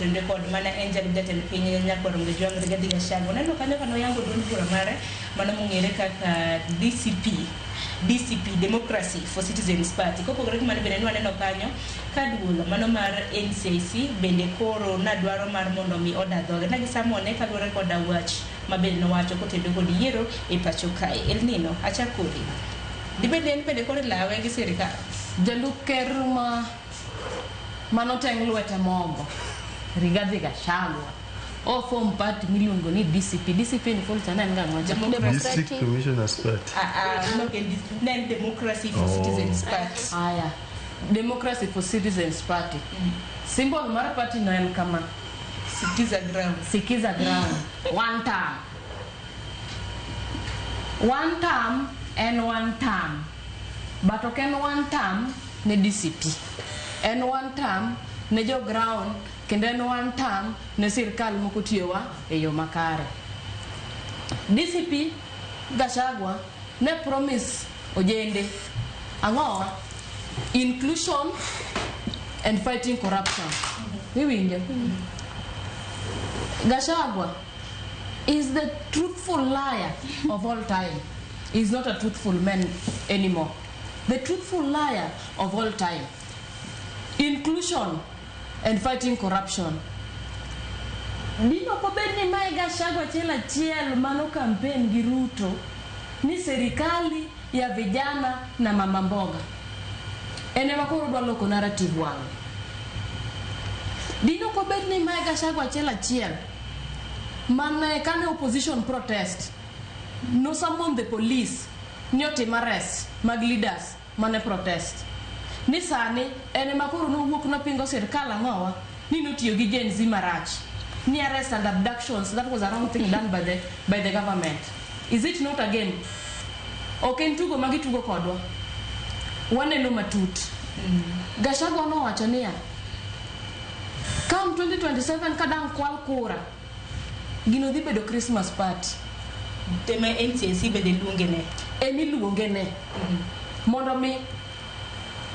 Kotenore kod mana en jalup jatend piny Nyakwar Ojwang Rigathi Gachagua. Waneno kanyo ka noyango duond bura mare mano mong'ere kaka DCP DCP, Democracy for Citizens Party. Kopogore gi mano, bende nwaneno kanyo ka duol mano mar NCIC bende koro nadwaro mar mondo mi oda dhoge. Ne gisamone kaluwore koda wach ma bende nowacho kotenore kod yiero e pacho kae. El Nino, achak kodi. Dibed ni en bende koro ilawe gi sirikal? Jalup ker ma manoteng' lwete mogo, Rigathi Gachagua, o form party miluongo ni DCP. DCP ni full cha ne en gang'o cha? District Commissioners Party. Ah, ah, no, ne en Democracy for Citizens Party. Aya, Democracy for Citizens Party. Symbol mar party no en kama. Sikiza ground. Sikiza ground. One term. One term en one term. But ok en one term ne DCP. En one term ne jo ground, kendo en one term ne sirkal moko tiyowa e yo makare. DCP Gachagua ne promise ojende ang'owa? Inclusion and fighting corruption. Iwinjo? Gachagua is the truthful liar of all time. He's not a truthful man anymore. The truthful liar of all time. Inclusion and fighting corruption. Dino kobed ni mae Gachagua achiel achiel mano campaign gi Ruto ni serikali ya vijana na mama mboga. En ema koro dwa loko narrative wang'e. Dino kobed ni mae Gachagua achiel achiel mane kane opposition protest no summon the police ni otim arrest mag leaders mane protest. Ni sani en ema koro nowuok nopingo sirkal ang'owa ni notiyo gi Gen Z marach. Ni arrest and abductions, that was a wrong thing done by the government. Is it not a game? Ok en tugo ma gitugo kodwa. Waneno matut. Gachagua nowacho niya, come 2027 ka dang' kwal kura, gino dhi bedo Christmas party. Tema NCIC bende luonge ne. Emiluonge ne. Mondo mi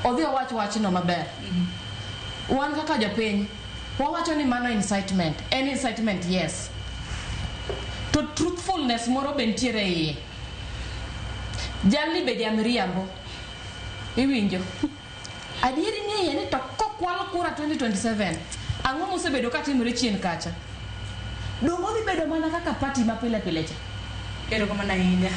odhi owach wachno maber. Wan kaka jopiny, wawacho ni mano incitement. En incitement, yes. To truthfulness moro be nitiere e iye. Jalni be jamiriambo. Iwinjo? Adieri ni iye ni to kokwal kura 2027, ang'o mosebedo katimore chien kacha? Donge odhi bedo mana kaka party ma pile pile cha? Erokamano ahinya.